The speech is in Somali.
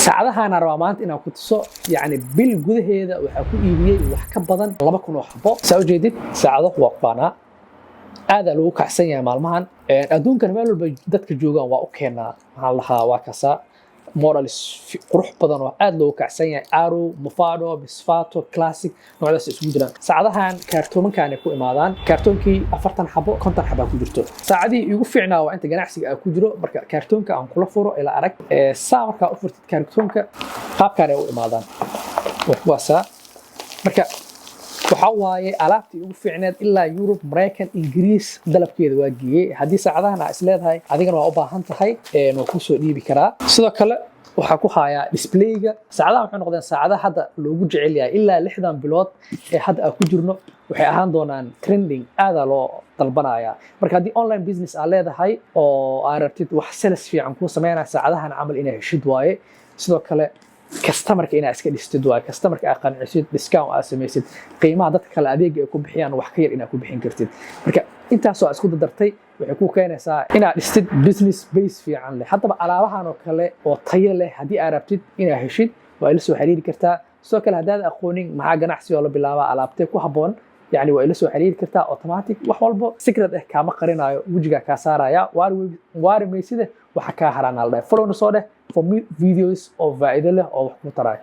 Saacadahaana rabaa maanta inaan ku tuso. Yacni bil gudaheeda waxaa ku iibiyey wax ka badan 2000 oo xabo. Saa ujeedid, saacado waa kubaanaa, aadaa lagu kacsan yahay maalmahan. Adduunkan meel walba dadka joogaan waa u keenaa. Maxaa la dhahaa, waa kasaa models qurux badan oo aad loogu kacsan yahay: Arrow, Movado, Misfato, Classic, noocdaas isugu jiraan. Saacadahan kaartoomankan ay ku imaadaan, kaartoonkii 40 xabo, 50 xabaa ku jirto. Saacadihii igu fiicnaa waa inta ganacsiga aa ku jiro. Marka kaartoonka aan kula furo, ila arag. Saa markaa u furtid kaartoonka, qaabkaan ay u imaadaan waa kuwaasaa. Marka waxaa waaye alaabtii ugu fiicneed ilaa Yurub, Maraykan, Ingiriis dalabkeeda waa geeyey. Haddii saacadahan aa is leedahay adigana waa u baahan tahay, waa kusoo dhiibi karaa. Sidoo kale waxaa ku hayaa displayga. Saacadaha waxay noqdeen saacadaha hadda loogu jecel yahay. Ilaa 6dan bilood ee hadda aan ku jirno waxay ahaan doonaan trending, aadaa loo dalbanaya. Marka haddii online business aa leedahay oo aa rabtid wax sales fiican kuu sameynaya, saacadahan camal inaa heshid waaye. Sidoo kale customerka inaa iska dhistid waaye, customerka aa qancisid, discount aa samaysid, qiimaha dadka kale adeega ay ku bixiyaan wax ka yar inaa ku bixin kartid. Marka intaasoo aa isku dardartay waxay ku keenaysaa inaad dhistid business base fiican leh. Haddaba alaabahan oo kale oo tayo leh haddii aa rabtid inaa heshid, waa ila soo xiriiri kartaa. Sidoo kale haddaad aqoonin maxaa ganacsi oo la bilaabaa, alaabtee ku habboon, yani waa ila soo xiriiri kartaa automatic. Wax walbo secret ah kaama qarinayo, wejigaa kaa saaraya, waari maysida waxa kaa haraan. Aldhahay followna soo dheh for videos oo faa'iido leh oo wax ku taraayo.